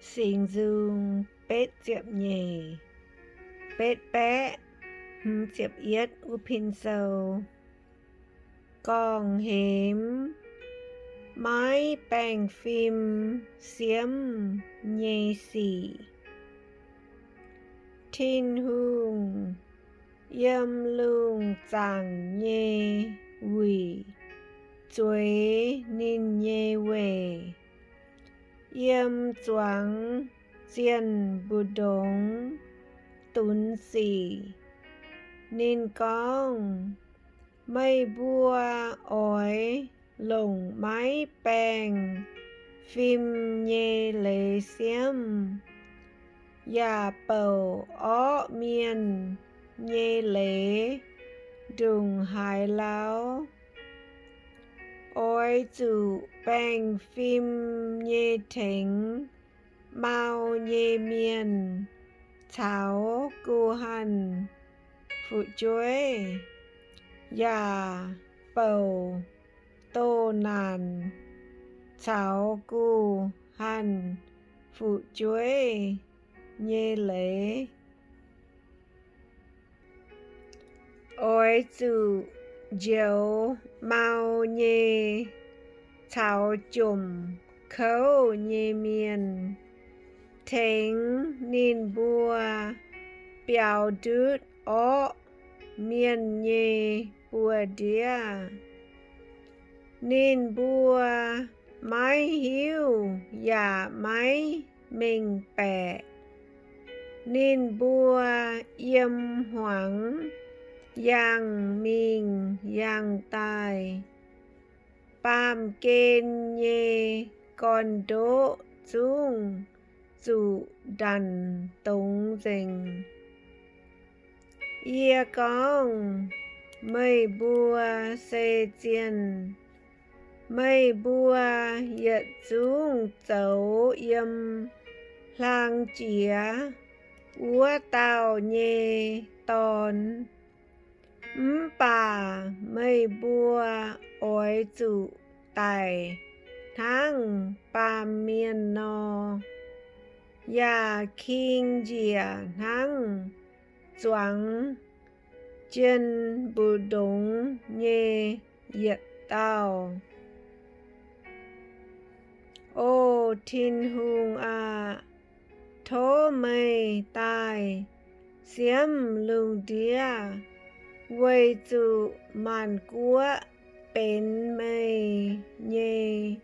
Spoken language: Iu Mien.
Singx Nzung betv ziepc nyeic, betv baeqv hmz ziepc yietv wuov pin sou. Gorngv hemx maiv baengh fim siemv nyei sic. Tin-Hungh yiem lungh zaangc nyei wuic zueiz ninh nyei weic. Yiem zuangx zienh mbu'ndongx dunx sic, ninh gorngv, Meih mbuo oix longc maiv baengh fim nyei leiz siemv, yaac bouc orqv mienh nyei leiz ndongc haaix lauh? Oix zuqc baengh fim nyei tengx mau nyei mienh caux guh hanh fu'jueiv, yaac bouc doh naanc caux guh hanh fu'jueiv nyei leiz. Oix zuqc njoux mau nyei caux jomc kouv nyei mienh, tengx ninh mbuo biaux ndutv orqv mienh nyei buoz-ndiev. Ninh mbuo maiv hiuv yaac maiv mengh baeqc. Ninh mbuo yiem hmuangx yangh mingh yangh daaih. Baamh gen nyei gorn-ndoqv zungv zuqc ndanc dongz nzengc. Yie gorngv, Meih mbuo se zienh. Meih mbuo yietc zungv zoux yiem hlang jiex wuov dauh nyei dorn. Mv baac meih mbuo oix zuqc daic hnangv baamh mienh nor, yaac king njiec hnangv zuangx jienh mbu'ndongx nyei yietc dauh. O Tin-Hungh aah! Tov meih daaih siemv lungh ndiev, weic zuqc maanc guoqv benx meih nyei.